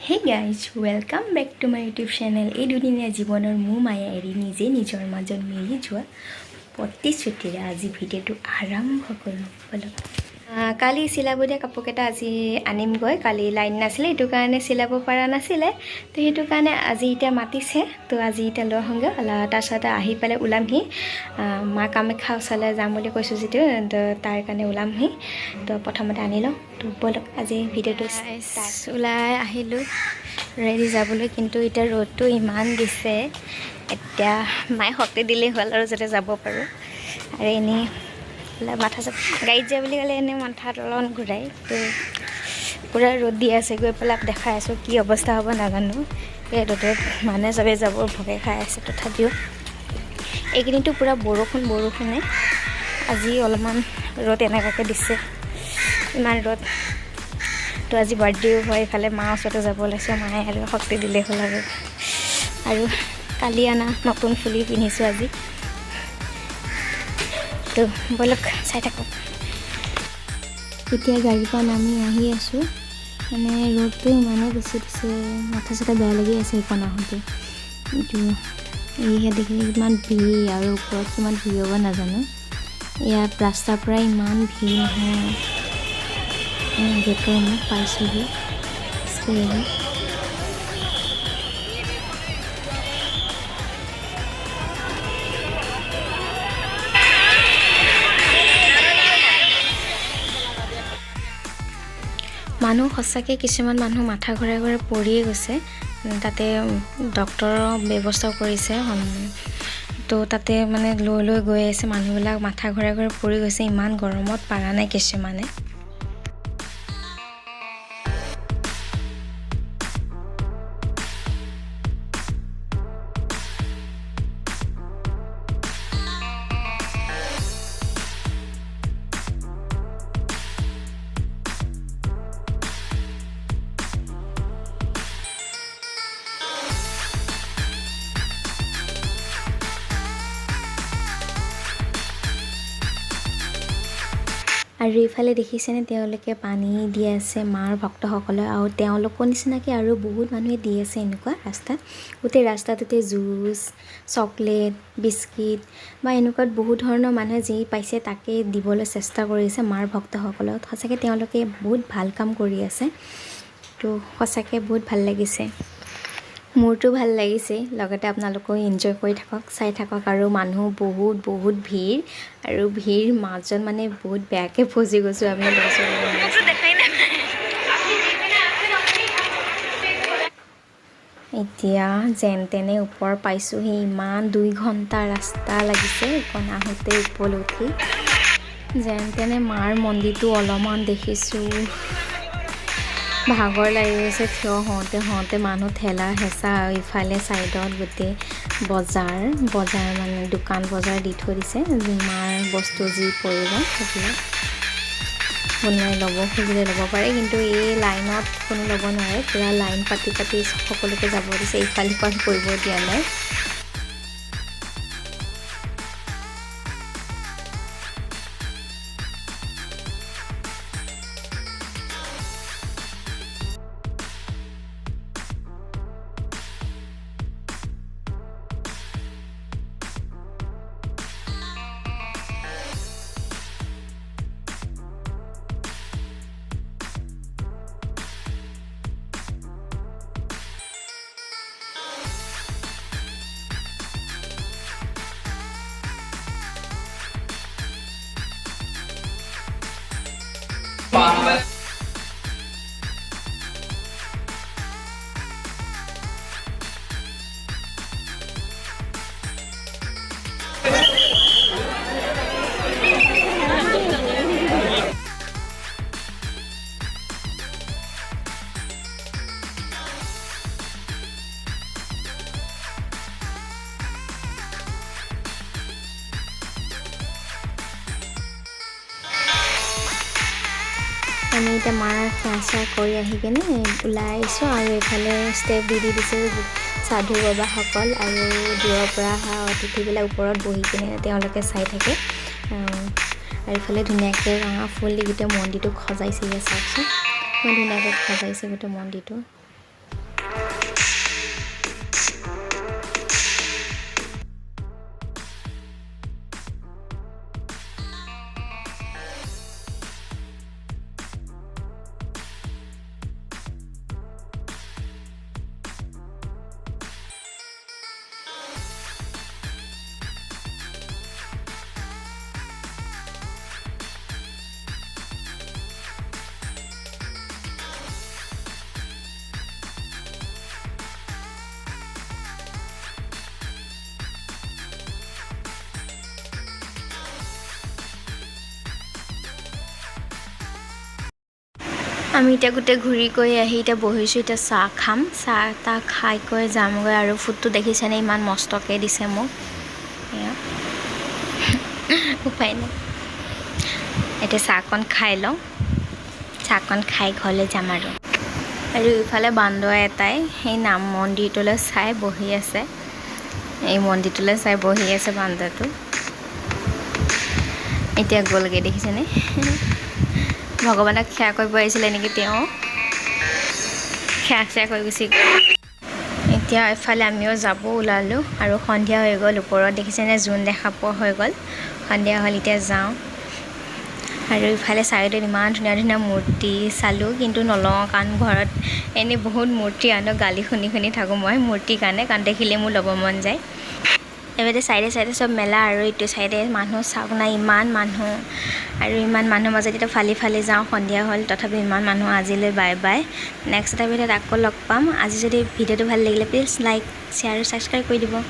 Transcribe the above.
Hey guys, welcome back to my YouTube channel. এই দুদিনীয়া জীৱনৰ মোহ মায়া এৰি নিজে নিজৰ মাজত মিলি যোৱা প্ৰতিশ্ৰুতিৰে আজি ভিডিঅ'টো আৰম্ভ কৰোঁ ব'লক। কালি চিলাব দিয়া কাপোৰকেইটা আজি আনিমগৈ। কালি লাইন নাছিলে, সেইটো কাৰণে চিলাব পৰা নাছিলে। তো সেইটো কাৰণে আজি এতিয়া মাতিছে, তো আজি এতিয়া লৈ আহোঁগৈ। তাৰপিছতে আহি পেলাই ওলামহি, মা কামাখ্যা ওচৰলৈ যাম বুলি কৈছোঁ যিটো, তো তাৰ কাৰণে ওলামহি। তো প্ৰথমতে আনি লওঁ। তো ব'লক, আজি ভিডিঅ'টো ওলাই আহিলোঁ ৰেডি যাবলৈ। কিন্তু এতিয়া ৰ'দটো ইমান দিছে, এতিয়া মায়ে শক্তি দিলেই হ'ল আৰু যাতে যাব পাৰোঁ। আৰু এনেই মাথা চাথা, গাড়ীত যায় বুলি ক'লে এনেই মাথাটো অলপমান ঘূৰাই। তো পূৰা ৰ'দ দি আছে, গৈ পেলাই দেখাই আছোঁ, কি অৱস্থা হ'ব নাজানো। এই ৰ'দত মানে চবেই যাব ভগে খাই আছে। তথাপিও এইকেইদিনটো পূৰা বৰষুণ বৰষুণে, আজি অলপমান ৰ'দ এনেকুৱাকৈ দিছে, ইমান ৰ'দ। তো আজি বাৰ্থডেও হয়, ইফালে মাৰ ওচৰতে যাব ওলাইছোঁ। মায়ে আৰু শক্তি দিলেই হ'ল আৰু। আৰু কালি অনা নতুন ফুলি পিন্ধিছোঁ আজি। তো ব'লক, চাই থাকক। এতিয়া গাড়ীৰ পৰা নামি আহি আছোঁ। মানে ৰ'দটো ইমানেই বেছি দিছে, মাথা চাথা বেয়া লাগি আছে সেইকণ আহোঁতে। এইটো এইহে দেখি ইমান ভিৰ, আৰু ওপৰত কিমান ভিৰ হ'ব নাজানো। ইয়াত ৰাস্তাৰ পৰা ইমান ভিৰ নহয়। গেটৰ মুখ পাইছোঁহি খোজকাঢ়ি আহি। মানুহ সঁচাকৈ, কিছুমান মানুহ মাথা ঘূৰাই ঘূৰাই পৰিয়ে গৈছে। তাতে ডক্তৰৰ ব্যৱস্থাও কৰিছে। তো তাতে মানে লৈ লৈ গৈ আছে মানুহবিলাক, মাথা ঘূৰাই ঘূৰাই পৰি গৈছে। ইমান গৰমত পাৰা নাই কিছুমানে। আৰু এইফালে দেখিছেনে, তেওঁলোকে পানী দি আছে মাৰ ভক্তসকলে। আৰু তেওঁলোকৰ নিচিনাকৈ আৰু বহুত মানুহে দি আছে এনেকুৱা ৰাস্তাত। গোটেই ৰাস্তাটোতে জুচ, চকলেট, বিস্কিট বা এনেকুৱাত বহুত ধৰণৰ মানুহে যি পাইছে তাকে দিবলৈ চেষ্টা কৰিছে মাৰ ভক্তসকলক। সঁচাকৈ তেওঁলোকে বহুত ভাল কাম কৰি আছে। তো সঁচাকৈ বহুত ভাল লাগিছে, মোৰতো ভাল লাগিছে, লগতে আপোনালোকেও এনজয় কৰি থাকক, চাই থাকক। আৰু মানুহ বহুত বহুত ভিৰ, আৰু ভিৰ মাজত মানে বহুত বেয়াকৈ ফচি গৈছোঁ আমি ল'ৰা ছোৱালী। এতিয়া যেন তেনে ওপৰ পাইছোঁহি। ইমান 2 ঘণ্টা ৰাস্তা লাগিছে এইকণ আহোঁতে ওপৰলৈ উঠি। যেন তেনে মাৰ মন্দিৰটো অলপমান দেখিছোঁ। ভাগৰ লাগি গৈছে থিয় হওঁতে হওঁতে। মানুহ ঠেলা হেঁচা, আৰু ইফালে ছাইডত গোটেই বজাৰ বজাৰ, মানে দোকান বজাৰ দি থৈ দিছে। মাৰ বস্তু যি প্ৰয়োজন সেইবিলাক কোনোবাই ল'ব খুজিলে ল'ব পাৰে, কিন্তু এই লাইনত কোনো ল'ব নোৱাৰে। পূৰা লাইন পাতি পাতি সকলোকে যাব দিছে, ইফাল সিফাল কৰিব দিয়া নাই। আমি এতিয়া মাৰ সেৱা চেৱা কৰি আহি কেনে ওলাই আহিছোঁ। আৰু এইফালে ষ্টেপ দি দি দিছে সাধু বাবাসকল, আৰু দূৰৰ পৰা অহা অতিথিবিলাক ওপৰত বহি কিনে তেওঁলোকে চাই থাকে। আৰু এইফালে ধুনীয়াকৈ ৰঙা ফুল দি গোটেই মন্দিৰটোক সজাইছে। চাওকচোন, ইমান ধুনীয়াকৈ সজাইছে গোটেই মন্দিৰটো। আমি এতিয়া গোটেই ঘূৰি কৰি আহি এতিয়া বহিছোঁ। এতিয়া চাহ খাম। চাহ তাহ খাই কৰি যামগৈ। আৰু ফুটটো দেখিছেনে, ইমান মস্তকৈ দিছে মোক। এয়া উপায় নাই। এতিয়া চাহকণ খাই লওঁ। চাহকণ খাই ঘৰলৈ যাম আৰু। আৰু ইফালে বান্দৰ এটাই সেই নাম মন্দিৰটোলৈ চাই বহি আছে। এই মন্দিৰটোলৈ চাই বহি আছে বান্দৰটো। এতিয়া গ'লগৈ, দেখিছেনে? ভগৱানক সেৱা কৰিব আহিছিলে নেকি তেওঁ? সেৱা চেৱা কৰি গুচি গ'ল। এতিয়া এফালে আমিও যাব ওলালোঁ আৰু সন্ধিয়া হৈ গ'ল। ওপৰত দেখিছেনে, জোন দেখা পোৱা হৈ গ'ল। সন্ধিয়া হ'ল, এতিয়া যাওঁ। আৰু ইফালে চাইডত ইমান ধুনীয়া ধুনীয়া মূৰ্তি চালোঁ, কিন্তু নলওঁ, কাৰণ ঘৰত এনেই বহুত মূৰ্তি আনো। গালি শুনি শুনি থাকোঁ মই মূৰ্তিৰ কাৰণে, কাৰণ দেখিলে মোৰ ল'ব মন যায়। এইবাৰে চাইডে চাইডে চব মেলা আৰু ইটো চাইডে মানুহ চাওক না, ইমান মানুহ। আৰু ইমান মানুহৰ মাজত এতিয়া ফালি ফালি যাওঁ। সন্ধিয়া হ'ল, তথাপি ইমান মানুহ। আজিলৈ বাই বাই। নেক্সট এটা ভিডিঅ'ত আকৌ লগ পাম। আজি যদি ভিডিঅ'টো ভাল লাগিলে, প্লিজ লাইক, শ্বেয়াৰ আৰু ছাবস্ক্ৰাইব কৰি দিব।